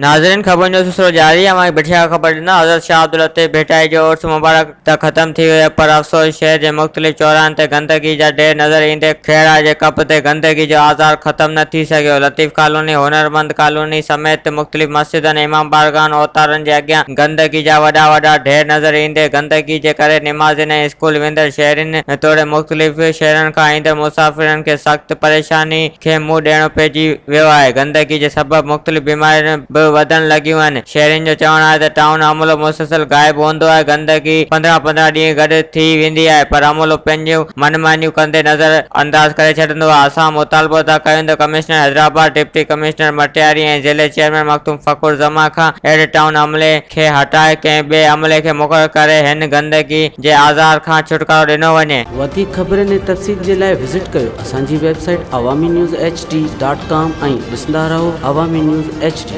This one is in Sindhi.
ناظرين خبرن جو سلسلو جاري اوهان کي ڀٽيا کان خبر ڏيندا حضرت شاهه عبداللطيف ڀٽائي جو عرس مبارڪ ته ختم ٿي ويو پر افسوس شهر جي مختلف چوراهن تي گندگي جا ڍير نظر ايندي کهڙا جي ڪپ تي گندگي جو آزار ختم نه ٿي سگهيو لطيف ڪالوني هنرمند ڪالوني سميت مختلف مسجدن امام بارگاهن اوتارن جي اڳيان گندگي جا وڏا وڏا ڍير نظر ايندي گندگي جي ڪري نمازين ۽ اسڪول ويندڙ شهرين توڙي مختلف شهرن کان ايندڙ مسافرن کي سخت پريشاني کي منهن ڏيڻو پئجي ويو آهي، گندگي جي سبب مختلف بيماريون به وڌڻ لڳيون آهن، شهرين جو چوڻ آهي ته ٽائون عملو مسلسل غائب هوندو آهي، گندگي 15 15 ڏينهن گڏ ٿي ويندي آهي پر عملو پنهنجون من مانيون ڪندي نظر انداز ڪري ڇڏندو آهي، اسان مطالبو ٿا ڪيون ته commissioner Hyderabad, deputy commissioner Matiari ۽ ضلعي چيئرمين مخدوم فخر زمان کان اهڙي ٽائون عملي کي هٽائي ڪنهن ٻئي عملي کي مقرر ڪري هن گندگي جي آزار کان ڇوٽڪارو ڏنو وڃي. وڌيڪ خبرن ۽ تفصيل جي لاء وزٽ ڪيو اسان جي website Awami news H D dot com ۽ ڏسندا رهو عوامي نيوز ايڇ ڊي.